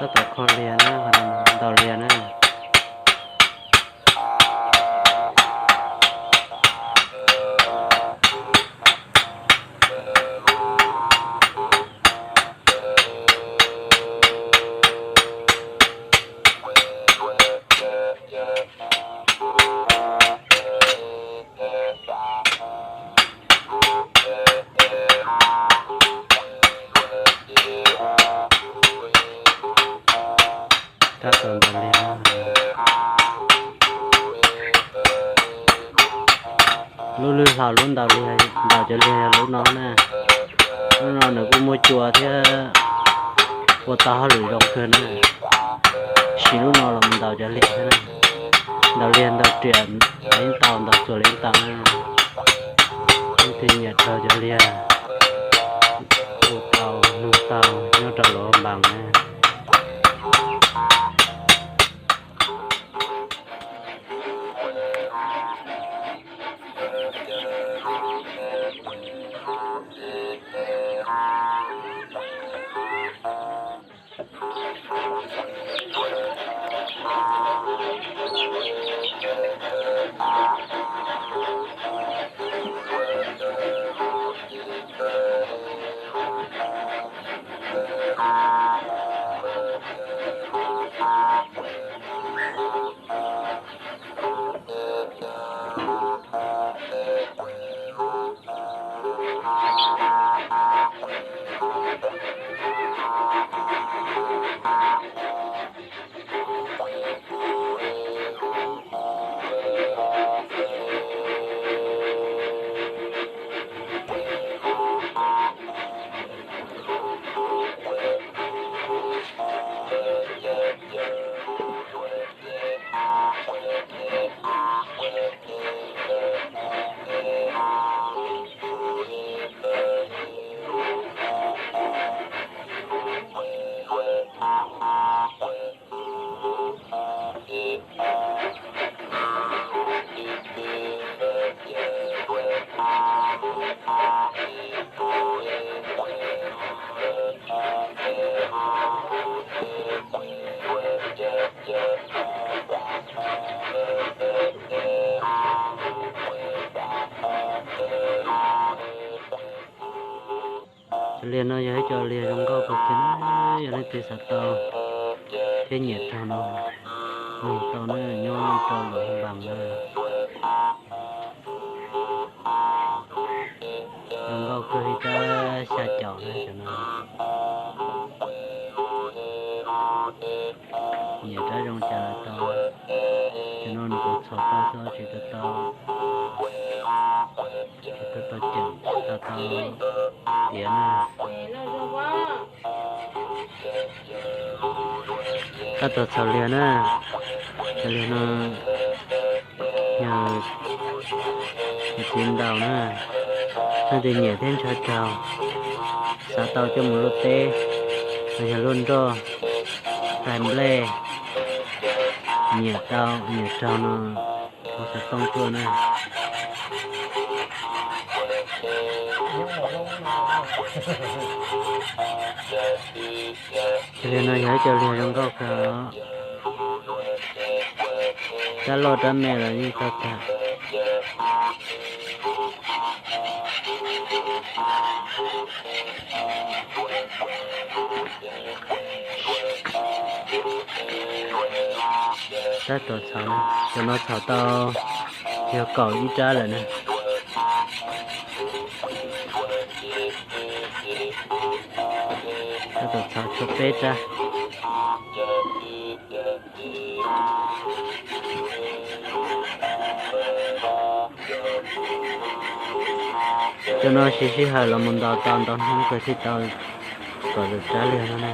Tab tom kho liag na, ntaus liag na. Tab tom ntaus liag. Lub lwg hlau lub ntaus liag, ntaus cov liag yog lub no na. Lub no nws kuj muaj cua thiab ua tau hauj lwm zoo kawg na. Siv lub no los ntaus cov liag thiab na. Ntaus liag ntaus riam los yeej tau, ntaus txuas los yeej tau na. Leej twg nyiam raug cov liag, hu tau nug tau nyob rau Luam Npas na. Cov liag no yog ib co liag zoo nkauj kawg kiag na, yog leej twg xav tau thiab nyiam raug no, nug tau na, nyob rau Luam Npas na. Zoo nkauj kawg li, rab xya caum na cov no. Nyiam rab zoo cas los tau. Cov no nws kuj txhom tau xwb, tsis tau tau, tsis tau tau ceem, tsis tau tau tiav na. Tab tom txhom liag na. Cov liag no yog kuv txiv ntaus na. Leej twg nyiam thiab ntshaw raug, xav tau coj mus luaj teb, los yog luaj nroj, hlais nplej, nyiam tau nyiam raug no, hu xov tooj tuaj na. Cov liag no yog ib co liag zoo nkauj kawg os. Rab loj rab me los yeej tau tag. Tab tom txhom, cov no txhom tau yog kaum ib rab lawm na. Tab tom txhom tshuav peb rab. Cov no siv sij hawm los mus ntaus tau ntau hnub kawg thiaj tau kaum rab liag no na.